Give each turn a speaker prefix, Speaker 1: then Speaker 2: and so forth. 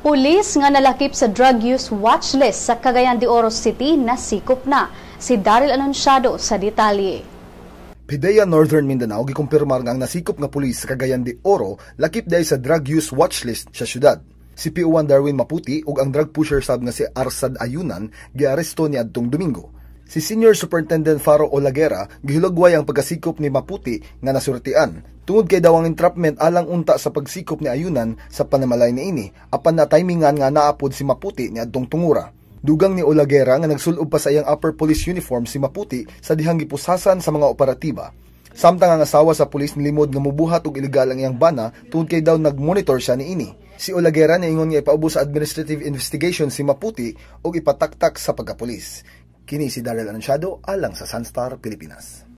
Speaker 1: Pulis nga nalakip sa drug use watch list sa Cagayan de Oro City nasikop na. Si Daryl Anunciado sa detalye.
Speaker 2: PDEA Northern Mindanao gikumpirmar nga ang nasikop nga pulis sa Cagayan de Oro lakip diay sa drug use watch list sa syudad. Si PO1 Darwin Maputi ug ang drug pusher sab nga si Arsad Ayunan giaresto ni adtong Domingo. Si Senior Superintendent Faro Olaguera gihulagway ang pagkasikop ni Maputi nga nasurtian tungod kay daw ang entrapment alang unta sa pagsikop ni Ayunan sa panamalay niini, apan na timingan nga naapod si Maputi ni adtong tungura. Dugang ni Olaguera nga nagsulob pa sa iyang upper police uniform si Maputi sa dihang gipusasan sa mga operatiba. Samtang ang asawa sa pulis nilimod nga mubuhat og ilegal ang iyang bana tungod kay daw nagmonitor siya niini. Si Olaguera niingon nga ipaubos sa administrative investigation si Maputi ug ipataktak sa pagkapulis. Kini si Daryl Anunciado alang sa Sunstar Pilipinas.